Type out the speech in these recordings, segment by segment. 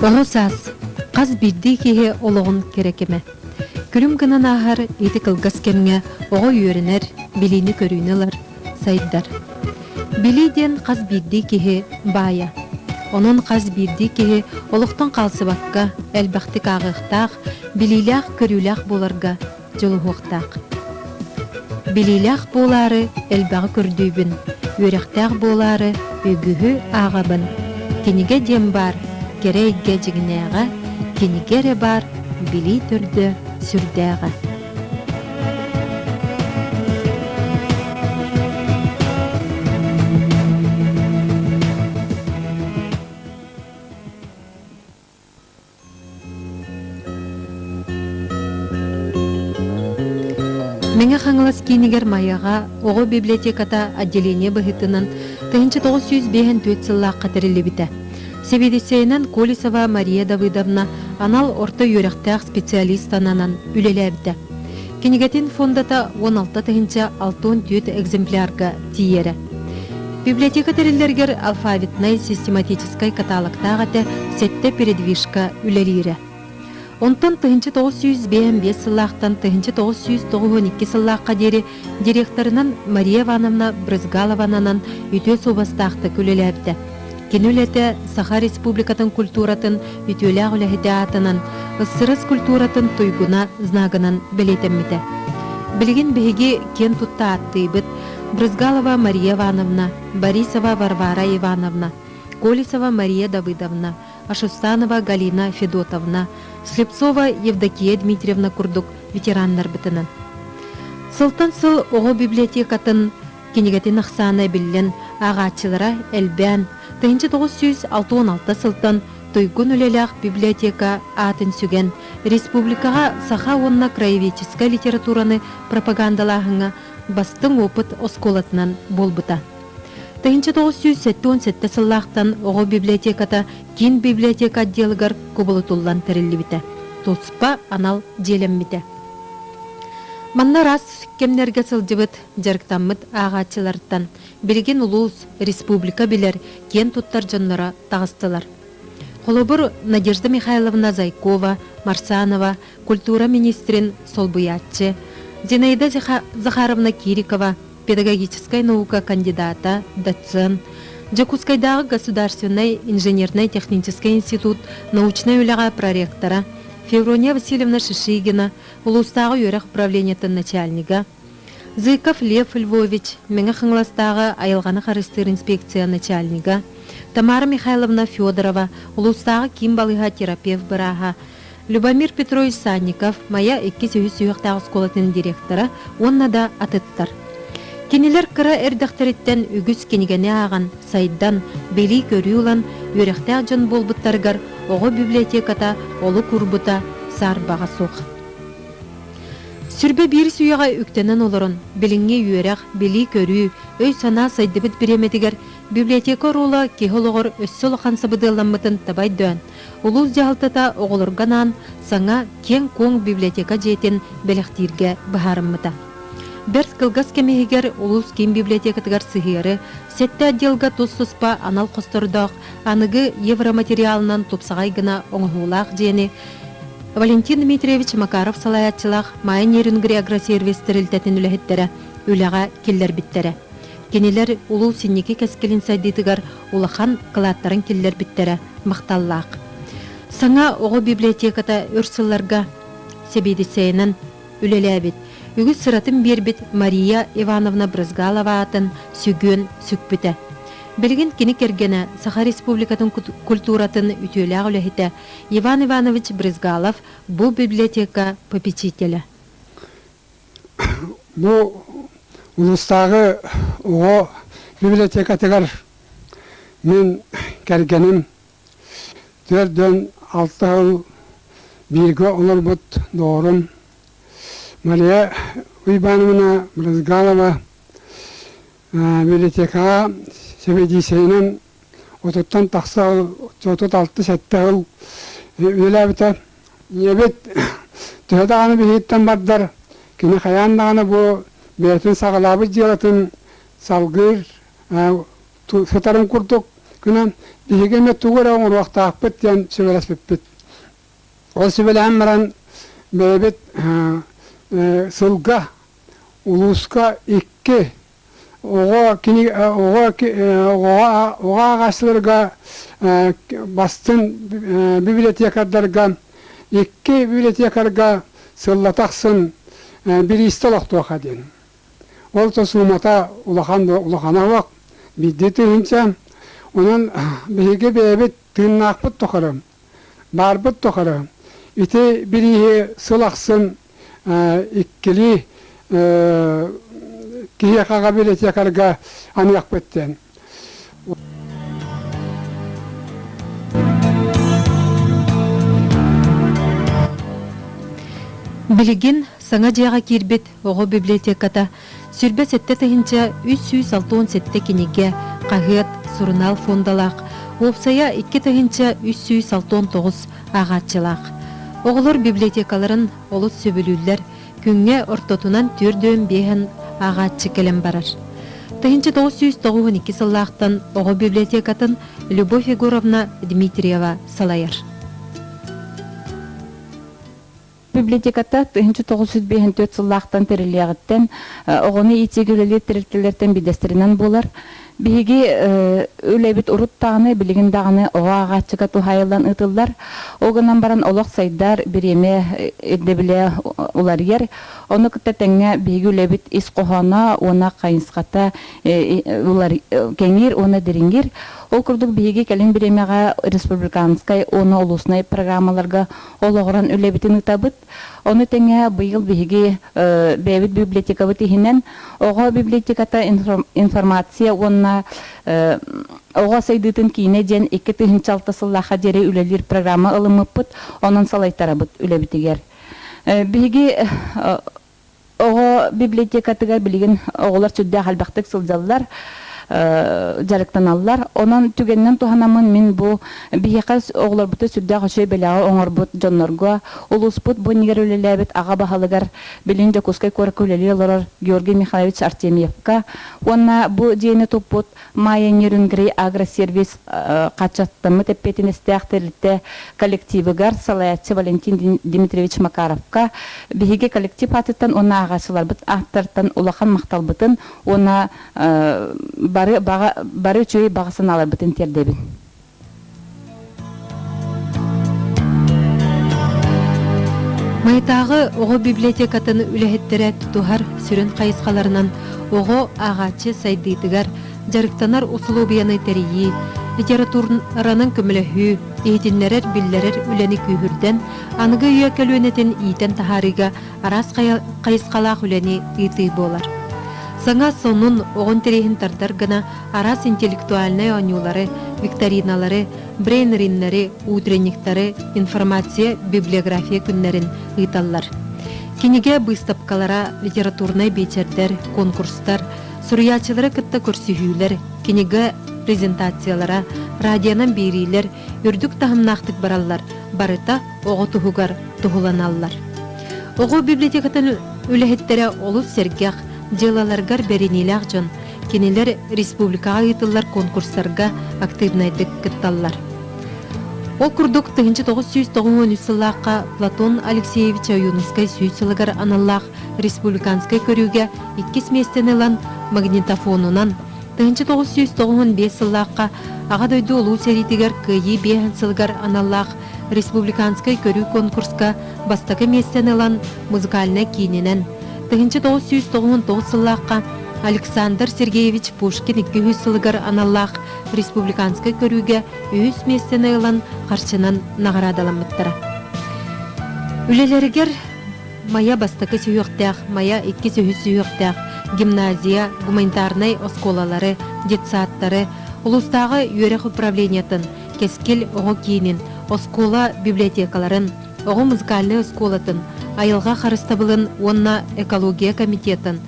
Оҕо саас хас биирдии киһи олоҕун кэрэ кэмэ. Күлүм гынан ааһар ити кылгас кэмҥэ оҕо үөрэнэр, билиини-көрүүнү ылар, сайдар. Билии диэн хас биирдии киһи баайа. Онон хас биирдии киһи олохтон хаалсыбакка, элбэхтик ааҕыахтаах, билиилээх-көрүүлээх буоларга дьулуһуохтаах. Билиилээх буолаары элбэҕи көрдүүбүн, үөрэхтээх буолаары үгүһү ааҕабын. Кинигэ диэн баар, кэрэ эйгэ дьиҥнээҕэ, кинигэ эрэ баар, билии төрдө сүрдээҕэ. Мэҥэ Хаҥалас киинигэр Майаҕа оҕо библиотеката отделение быһыытынан 1954 сыллаахха тэриллибитэ. Сэбиэдиссэйинэн Колесова Мария Давыдовна анал орто үөрэхтээх специалист ананан үлэлээбитэ. Кинигэтин фондата 16 64 экземплярга тиийэрэ. Библиотека тэриллэригэр алфавитнай систематическай каталогтаах этэ, сэттэ передвижка үлэлиирэ. Онтон 1955 сыллаахтан 1992 сыллаахха диэри директорынан Мария Ивановна Брызгаловананан үтүө суобастаахтык үлэлээбитэ. Кини үлэтэ Саха Республикатын культуратын үтүөлээх үлэһитэ аатынан СССР культуратын туйгуна знагынан бэлиэтэммитэ. Билигин биһиги киэн тутта ааттыыбыт Брызгалова Мария Ивановна, Борисова Варвара Ивановна, Колесова Мария Давыдовна, Ашустанова Галина Федотовна, Слепцова Евдокия Дмитриевна курдук ветераннарбытынан. Сылтан сыл оҕо библиотекатын кинигэтин ахсаана эбиллэн, ааҕааччылара элбээн, 1966 сылтан туйгун үлэлээх библиотека аатын сүгэн, республикаҕа саха уонна краеведческай литератураны пропагандалааһыҥҥа бастыҥ опыт оскуолатынан буолбута. 1977 сыллаахтан оҕо библиотеката киин библиотека отделыгар кубулутуллан тэриллибитэ, туспа анал дьиэлэммитэ. Манна араас кэмнэргэ сылдьыбыт, дьарыктаммыт ааҕааччылартан билигин улуус, республика билэр, киэн туттар дьонноро таҕыстылар. Холобур, Надежда Михайловна Зайкова, Марсанова, культура министрин солбуйааччы, Зинаида Захаровна Кирикова, педагогическай наука кандидата, доцент, Дьокуускайдааҕы государственнай инженернай-техническэй институт научнай үлэҕэ проректора Феврония Васильевна Шишигина, улуустааҕы үөрэх управлениетын начальнига, Зыков Лев Львович, Мэҥэ Хаҥаластааҕы айылҕаны харыстыыр инспекция начальнига, Тамара Михайловна Федорова, улуустааҕы киин балыыһа терапевт бырааһа, Любомир Петрович Санников, Майа иккис үһүс сүһүөхтээх оскуолатын директора уонна да атыттар. Кинилэр кыра эрдэхтэриттэн үгүс кинигэни ааҕан, сайдан, билии-көрүү ылан, үөрэхтээх дьон буолбуттарыгар оҕо библиотеката олук уурбута саарбаҕа суох. Сүрбэ биир сүүйэҕэ үктэнэн олорон, билиҥҥи үөрэх, билии-көрүү, өй-санаа сайдыбыт бириэмэтигэр библиотека оруола киһи олоҕор өссө улахан сабыдыалламмытын таба өйдөөн, улуус дьаһалтата оҕолорго анаан саҥа киэҥ-куоҥ библиотека дьиэтин бэлэхтииргэ быһаарыммыта. Бэрт кылгас кэм иһигэр улуус киин библиотекатыгар сыһыары сэттэ отделга тус-туспа анал хостордоох аныгы евроматериалынан тупсаҕай гына оҥоһуулаах дьиэни Валентин Дмитриевич Макаров салайааччылаах Майа Нерюнгри агросервис тэрилтэтин үлэһиттэрэ үлэҕэ киллэрбиттэрэ. Кинилэр улуус инники кэскилин сайдыытыгар улахан кылааттарын киллэрбиттэрэ махталлаах. Саҥа оҕо библиотеката өр сылларга сэбиэдиссэйинэн үлэлээбит, үгүс сыратын биэрбит Мария Ивановна Брызгалова аатын сүгүөн сүкпүтэ. Билигин кини кэргэнэ Саха Республикатын культуратын үтүөлээх үлэһитэ Иван Иванович Брызгалов бу библиотека попечителэ. Бу улуустааҕы оҕо библиотекатыгар мин кэргэним 46 сыл бииргэ олорбут доҕорум Мария Уйбановна Брызгалова библиотекаҕа сэбиэдиссэйинэн отуттан тахса 36-7 сыл үлэлээбитэ. Ийэбит төһө даҕаны биһигиттэн бардар, кини хайаан даҕаны бу бэйэтин саҕалаабыт дьыалатын салгыыр сытарын курдук. Гынан биһиги эмиэ тугу эрэ оҥоруохтаахпыт диэн сүбэлэспиппит. Ол сүбэлэһэн баран бэйэбит сылга улууска икки оҕо кини оҕо оҕо оҕо ааҕааччыларга бастыҥ библиотекардарга икки библиотекарга сыллата ахсын бириистэ олохтуоха диэн. Ол то суумата улахан улахана суох биирдии тыһыынча. Онон биһиги бэйэбит тыыннаахпыт тухары, баарбыт тухары ити бирииһи сыл ахсын иккилии киһиэхэ библиотекарга аныахпыт диэн. Билигин саҥа дьиэҕэ киирбит оҕо библиотеката 27 367 кинигэ, хаһыат, сурунаал фондалаах, уопсайа 2369 ааҕааччылаах. Оҕолор библиотекаларын олус сөбүлүүллэр, күҥҥэ ортотунан түөрт биэһэн ааҕааччы кэлэн барар. 1992 сыллаахтан оҕо библиотекатын Любовь Егоровна Дмитриева салайар. Библиотеката 1954 сыллаахтан тэриллиэҕиттэн оҕону иитиигэ үлэлиир тэрилтэлэртэн биирдэстэринэн буолар. Биһиги үлэбит урут даҕаны, билигин даҕаны оҕо ааҕааччыга туһаайыллан ыытыллар. Ол гынан баран олох сайдар, бириэмэ ирдэбилэ уларыйар. Ону кытта тэҥҥэ биһиги үлэбит ис хоһооно уонна хайысхата кэҥиир уонна дириҥиир. Ол курдук биһиги кэлин бириэмэҕэ республиканскай уонна улуснай программаларга олоҕуран үлэбитин ыытабыт. Ону тэҥэ быйыл биһиги бэйэбит библиотекабыт иһинэн оҕо библиотеката информация уонна оҕо сайдыытын киинэ диэн 2006 сыллаахха диэри үлэлиир программа ылыммыппыт, онон салайтарабыт үлэбитигэр. Биһиги Оҕо библиотекатыгар билигин оҕолор сүрдээх элбэхтик сылдьаллар, дьарыктаналлар. Онон түгэнинэн туһанаммын мин бу биһиэхэ оҕолорбутун сүрдээх үчүгэй бэлэҕи оҥорбут дьоннорго, улууспут бу иннигэр үлэлээбит аҕа баһылыгар, билигин Дьокуускай куоракка үлэлии олорор Георгий Михайлович Артемьевка уонна бу дьиэни туппут Майя Нерюнгри агросервис хааччахтаммыт эппиэтинэстээх тэрилтэ коллективыгар салайааччы Валентин Дмитриевич Макаровка биһиги коллектив аатыттан уонна ааҕааччыларбыт ааттарыттан улахан махталбытын уонна бары баҕа бары үчүгэй баҕа санааларбытын тиэрдэбин. Майатааҕы оҕо библиотекатын үлэһиттэрэ тутуһар сүрүн хайысхаларынан оҕо ааҕааччы сайдыытыгар дьарыктанар усулуобуйаны тэрийии, литературанан көмөлөһүү, иһитиннэрэр-биллэрэр үлэни күүһүрдэн, аныгы үйэ көлүөнэтин иитэн таһаарыыга араас хайысхалаах үлэни ыытыы буолар. Саҥа сонун оҕо интэриэһин тардар гына араас интеллектуальнай оонньуулары, викториналары, брейн-риннэри, утренниктары, информация, библиография күннэрин ыыталлар. Кинигэ быыстапкалара, литературнай биэчэрдэр, конкурстар, суруйааччылары кытта көрсүһүүлэр, кинигэ презентациялара, радионан биэриилэр үрдүк таһымнаахтык бараллар, барыта оҕо туһугар туһуланаллар. Оҕо библиотекатын үлэһиттэрэ олус сэргэх, дьыалаларыгар бэриниилээх дьон, Кинилэр республикаҕа ыытыллар конкурстарга активнайдык кытталлар. Ол курдук 1993 сыллаахха Платон Алексеевич Ойуунускай сүүс сылыгар аналлаах республиканскай көрүүгэ иккис миэстэни ылан магнитофонунан 1995 сыллаахха Аҕа дойду Улуу сэриитигэр Кыайыы биэһин сылыгар аналлаах республиканскай көрүү конкурска бастакы миэстэни ылан музыкальнай киининэн 1999 сыллаахха Александр Сергеевич Пушкин 200 сылыгар аналлаах республиканскай көрүүгэ үһүс миэстэни ылан харчынан наҕараадаламмыттара. Үлэлэригэр Майа бастакы сүһүөхтээх, Майа иккис үһүс сүһүөхтээх гимназия, гуманитарнай оскуолалары, детсадтары, улуустааҕы үөрэх управлениетын, Кэскил оҕо киинин, оскуола библиотекаларын, оҕо музыкальнай оскуолатын, айылҕа харыстабылын уонна экология комитетын,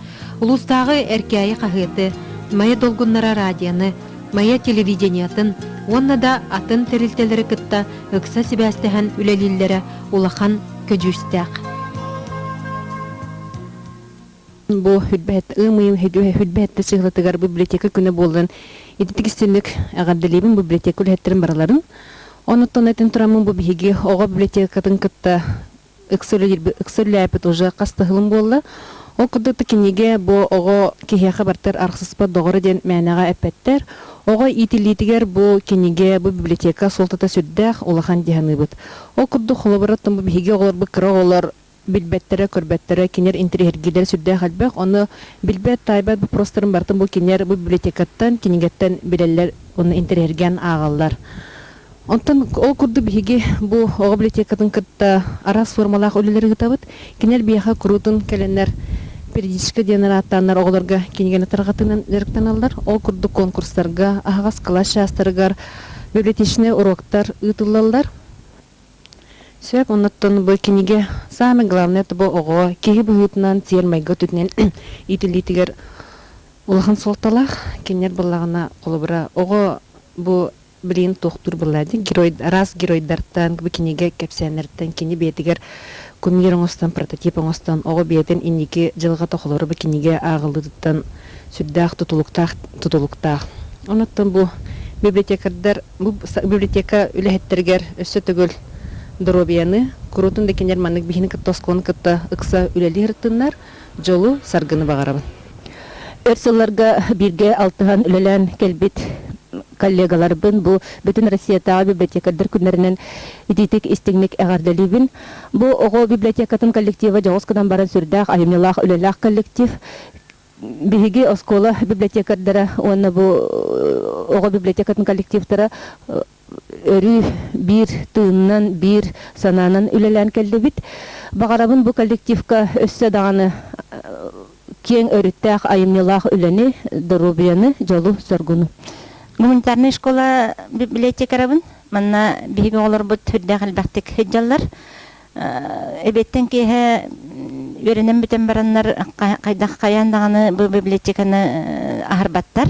улуустааҕы Эркээйи хаһыаты, Майа долгуннара радионы, Майа телевидениетын уонна да атын тэрилтэлэри кытта ыкса сибээстэһэн үлэлииллэрэ улахан көдьүүстээх. Бу хүлбэһэт ыам ыйын хүлбэһэтте сыһылатыгар библиотека күнэ буоллун ититик истинник эҕэрдэлиибин библиотека үлэһиттэрин барыларын. Онуттан этин тураммын бу биһиги оҕо библиотекатын кытта ыкса үлэлээбит уже хас да сылым буолла. Ол курдук кинигэ бу оҕо киһиэхэ бартар арахсыспат доҕоро диэн мээнэҕэ эппэттэр. Оҕо иитиллиитигэр бу кинигэ, бу библиотека суолтата сүрдээх улахан дии саныыбыт. Ол курдук холобура бу биһиги оҕолорбут кыра оҕолор билбэттэрэ, көрбөттөрө, кинилэр интэриэһиргииллэрэ сүрдээх элбэх. Ону билбэт, таайбат боппуруостарын барытын бу кинилэр бу библиотекаттан, кинигэттэн билэллэр, уонна интэриэһиргээн ааҕаллар. Онтон ол курдук биһиги бу оҕо библиотекатын кытта араас формалаах үлэлэри ыытабыт. Кинилэр биһиэхэ куруутун кэлэннэр периодически диэн арааттааннар оҕолорго кинигэни тарҕатыынан дьарыктаналлар. Ол курдук конкурстарга, аһаҕас кылаас чаастарыгар библиотечнай уроктар ыытыллаллар. Сөп, оннуттан бу кинигэ самое главное это бу оҕо киһи быһыытынан сиэр-майгы өттүнэн иитиллиитигэр улахан суолталаах. Кинилэр буоллаҕына холобура оҕо бу билигин туохтуур буолла дии герой араас геройдартан бу кинигэ кэпсээннэриттэн кини бэйэтигэр кумир оҥостон прототип оҥостон оҕо бэйэтин инники дьылҕата холоро бу кинигэ ааҕыллыытыттан сүрдээх тутулуктаах тутулуктаах. Онуттан бу библиотекардар бу библиотека үлэһиттэригэр өссө төгүл доруобуйаны, куруутун да кинилэр маннык биһини кытта оскуоланы кытта ыкса үлэлии сырыттыннар, дьолу, саргыны баҕарабын. Өр сылларга бииргэ алтыһан үлэлээн кэлбит коллегаларбын бу бүтүн Россиятааҕы библиотекардар күннэринэн итиитик истиҥник эҕэрдэлиибин. Бу оҕо библиотекатын коллектива дьоҕус гынан баран сүрдээх айымньылаах үлэлээх коллектив. Биһиги оскуола библиотекардара уонна бу оҕо библиотекатын коллективтара өрүү биир тыынынан, биир санаанан үлэлээн кэллибит. Баҕарабын бу коллективка өссө даҕаны киэҥ өрүттээх айымньылаах үлэни, доруобуйаны, дьолу-соргуну. Гуманитарнай школа библиотекарабын. Манна биһиги оҕолорбут сүрдээх элбэхтик сылдьаллар. Эбиэттэн киэһэ үөрэнэн бүтэн бараннар хайдах хайаан даҕаны бу библиотеканы аһарбаттар.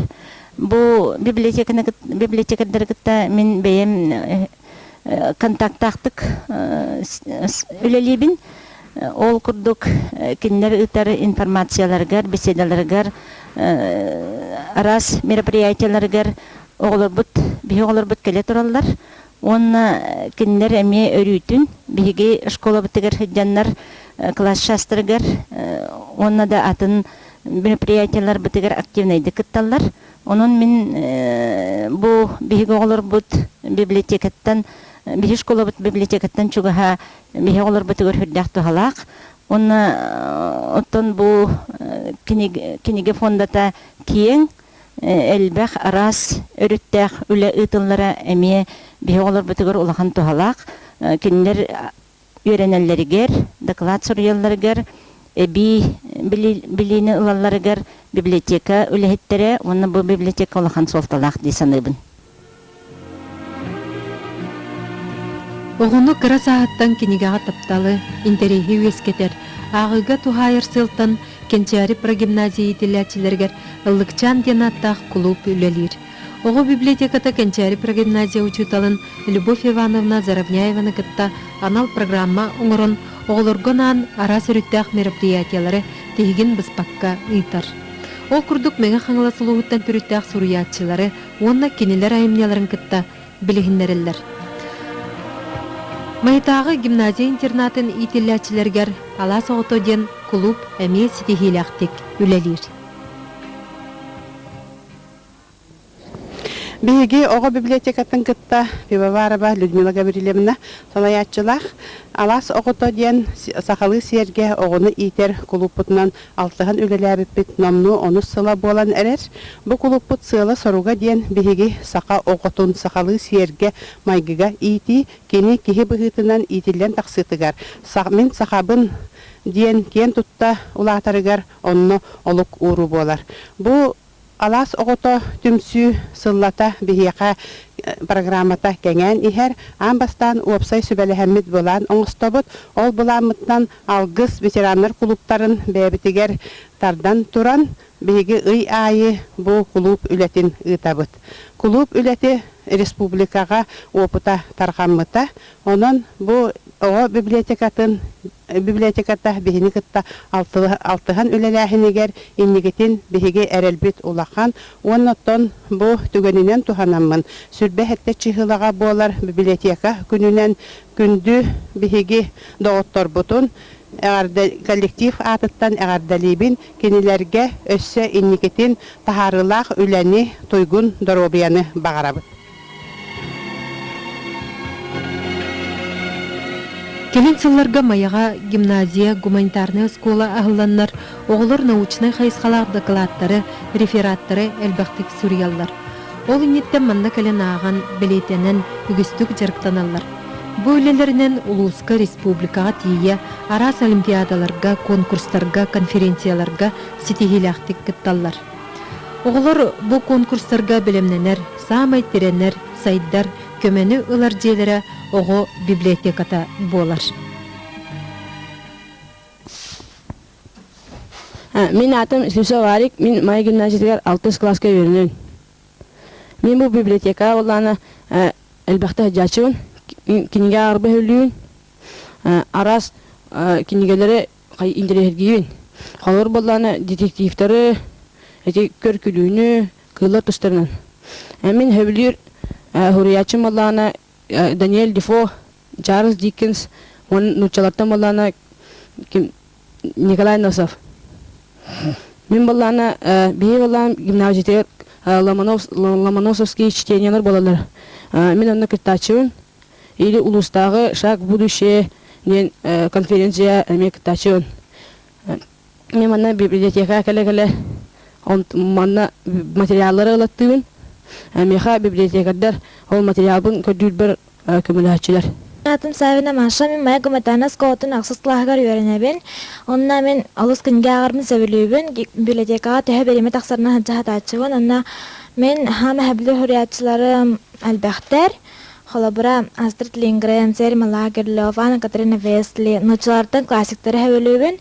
Бу библиотеканы библиотекардары кытта мин бэйэм контактаахтык үлэлиибин. Ол курдук кинилэр ыытар информацияларыгар, беседаларыгар, араас мероприятияларыгар оҕолорбут, биһиги оҕолорбут кэлэ тураллар. Уонна кинилэр эмиэ өрүүтүн биһиги школабытыгар сылдьаннар класс чаастарыгар уонна да атын мероприятиеларбытыгар активнайдык кытталлар. Онон мин бу биһиги оҕолорбут библиотекаттан, биһи школабыт библиотекаттан чугаһа биһи оҕолорбутугар сүрдээх туһалаах. Уонна оттон бу кинигэ фондата киэҥ, элбэх араас өрүттээх үлэ ыытыллара эмиэ биһи оҕолорбутугар улахан туһалаах. Кинилэр үөрэнэллэригэр, доклад суруйалларыгар, эбии билиини ылалларыгар библиотека үлэһиттэрэ уонна бу библиотека улахан суолталаах дии саныыбын. Оҕону кыра сааһыттан кинигэҕэ тапталы, интэриэһи үөскэтэр, ааҕыыга туһаайар сыалтан Кэнчээри прогимназия иитиллээччилэригэр Ыллыкчаан диэн ааттаах кулууп үлэлиир. Оҕо библиотеката Кэнчээри прогимназия учууталын Любовь Ивановна Заровняеваны кытта анал программа оҥорон, оҕолорго анаан араас өрүттээх мероприятиелары тиһигин быспакка ыытар. Ол курдук Мэҥэ Хаҥалас улууһуттан төрүттээх суруйааччылары уонна кинилэр айымньыларын кытта билиһиннэрэллэр. Майатааҕы гимназия интернатын иитиллээччилэригэр Алаас оҕото диэн кулууп эмиэ ситиһиилээхтик үлэлиир. Биһиги оҕо библиотекатын кытта Пивоварова Людмила Гаврильевна салайааччылаах Алаас оҕото диэн сахалыы сиэргэ оҕону иитэр кулууппутунан алтыһан үлэлээбиппит номнуо онус сыла буолан эрэр. Бу кулууппут сыала-соруга диэн биһиги саха оҕотун сахалыы сиэргэ, майгыга иитии, кини киһи быһыытынан иитиллэн тахсыытыгар, мин сахабын диэн киэн тутта улаатарыгар онно олук ууруу буолар. Бу Алаас оҕото түмсүү сыллата биһиэхэ программата кэҥээн иһэр. Аан бастаан уопсай сүбэлэһэммит былаан оҥостобут. Ол былааммытынан Алгыс ветераннар кулууптарын бэйэбитигэр тардан туран, биһиги ый аайы бу кулууп үлэтин ыытабыт. Кулууп үлэти республикаҕа опыта тарҕаммыта. Онон бу оҕо библиотекатын библиотеката биһини кытта алтыһан үлэлээһинигэр инникитин биһиги эрэлбит улахан. Уонна оттон бу түгэнинэн туһанаммын сүрбэ сэттэ чыһылаҕа буолар библиотека күнүнэн күндү биһиги доҕотторбутун эҕэрдэ коллектив аатыттан эҕэрдэлиибин. Кинилэргэ өссө инникитин таһаарыылаах үлэни, туйгун доруобуйаны баҕарабыт. Кэлин сылларга Майаҕа гимназия, гуманитарнай оскуола аһылланнар, оҕолор научнай хайысхалаах дакылааттары, рефераттары элбэхтик суруйаллар. Ол инниттэн манна кэлэн ааҕан, бэлиэтэнэн, үгүстүк дьарыктаналлар. Бу үлэлэринэн улууска, республикаҕа тиийэ араас олимпиадаларга, конкурстарга, конференцияларга ситиһиилээхтик кытталлар. Оҕолор бу конкурстарга бэлэмнэнэр, саамай тирэнэр, сайдар, көмөнү ылар дьиэлэрэ оҕо библиотеката буолар. Мин аатым Слепцов Варик, мин Майа гимназиятыгар алтыс кылааска үөрэнэбин. Мин бу библиотекаҕа буоллаҕына элбэхтэ сылдьааччыбын, кинигэ ааҕарбын сөбүлүүбүн, араас кинигэлэри интэриэһиргиибин. Холобур буоллаҕына детективтары, ити көр-күлүүнү, кыыллар тустарынан. Мин сөбүлүүр суруйааччым буоллаҕына Даниэль Дефо, Чарльз Диккенс уонна нууччалартан буоллаҕына Николай Носов. Мин буоллаҕына биһиги буоллаҕына гимназиятыгар Ломоносовские чтениялар буолаллар. Мин онно кыттааччыбын. Или улуустааҕы «Шаг в будущее» диэн конференция эмиэ кыттааччыбын. Мен манна библиотека кэлэ-кэлэ манна материаллары ылаттыыбын. Миэхэ библиотекардар ол материалбын көрдүүрбэр көмөлөһөөччүлэр. Аатым Савина Маша, мин Майа гуманитарнай оскуолатын ахсыс кылааһыгар үөрэнэбин. Онно мин олус кинигэ ааҕарбын сөбүлүүбүн. Библиотекаҕа төһө бириэмэ тахсарынан сылдьа сатааччыбын. Онно мин хаама сөбүлүүр суруйааччыларым элбэхтэр. Холобура, Астрид Линдгрен, Сельма Лагерлёв, Анна Катерина Вестли, нууччалартан классиктары сөбүлүүбүн.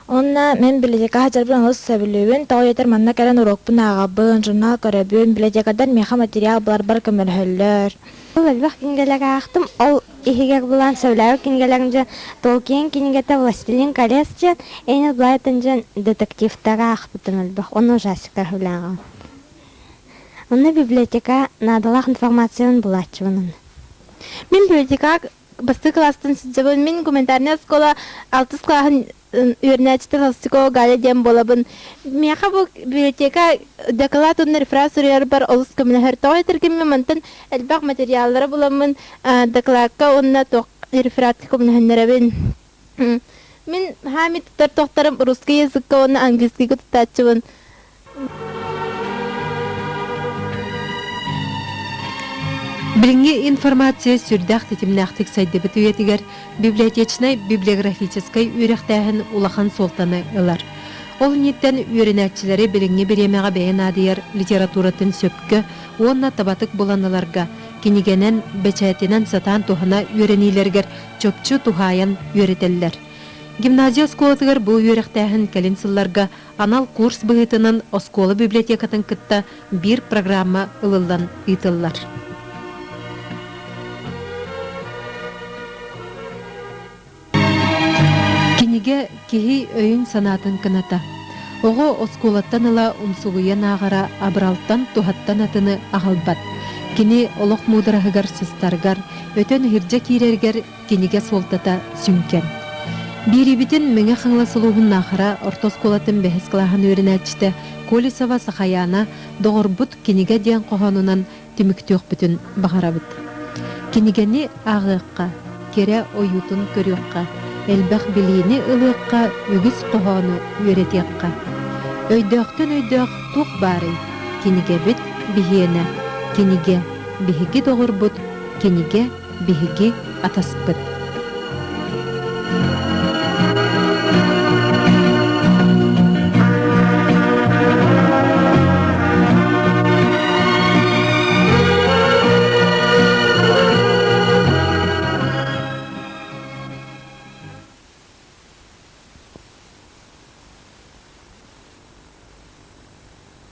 Уонна мин библиотека сылдьарбын олус сөбүлүүбүн. Тоҕо диэтэр манна кэлэн уруокпун ааҕабын, журнал көрөбүн, библиотекардар миэхэ материал буларбар көмөлөһөллөр. Ол элбэх кинигэлэри аахтым. Ол иһигэр булан сөбүлээбит кинигэлэрим дьон Толкиен кинигэтэ «Властелин колец» диэн, Эннет Блайтон диэн детективтары аахпытым элбэх. Онно ужастиктар сөбүлээҕим. Онно библиотека наадалаах информацияны булааччыбын онно. Мин библиотека бастакы кылаастан сылдьабын. Мин гуманитарнай оскуола алтыс кылааһын үөрэнээччитэ Толстякова Галя диэн буолабын. Миэхэ бу библиотека дакылаат уонна реферат суруйарбар олус көмөлөһөр. Тоҕо этэргин мантан элбэх материаллары буламмын дакылаакка уонна туох рефератка көмөлөһүннэрэбин. Мин хаами туттар тохторум русский языкка уонна английскийга туттааччыбын. Билиҥҥи информация сүрдээх тэтимнээхтик сайдыбыт үйэтигэр библиотечнай библиографическай үөрэхтээһин улахан суолтаны ылар. Ол инниттэн үөрэнээччилэри билиҥҥи бириэмэҕэ бэйэ наадыйар литературатын сөпкө уонна табатык булан ыларга, кинигэнэн, бэчээтинэн сатаан туһана үөрэниилэригэр чопчу туһаайан үөрэтэллэр. Гимназия оскуолатыгар бу үөрэхтээһин кэлин сылларга анал курс быһыытынан оскуола библиотекатын кытта биир программа ылыллан ыытыллар. Кинигэ киһи өйүн-санаатын кыната. Оҕо оскуолаттан ыла умсугуйан ааҕара абыралтан, туһаттан атыны аҕалбат. Кини олох муудараһыгар сыстарыгар, өтөн иһирдьэ киирэригэр кинигэ суолтата сүҥкэн. Биэриибитин Мэҥэ Хаҥалас улууһун Наахара орто оскуолатын бэһис кылааһын үөрэнээччитэ Колесова Сахаяна «Доҕорбут кинигэ» диэн хоһоонунан түмүктүөхпүтүн баҕарабыт. Кинигэни ааҕыахха, кэрэ ойуутун көрүөххэ, элбэх билиини ылыахха, үгүс хоһоону үөрэтиэххэ. Өйдөөхтөн өйдөөх туох баарый? Кинигэбит биһиэнэ, кинигэ биһиги доҕорбут, кинигэ биһиги атаспыт.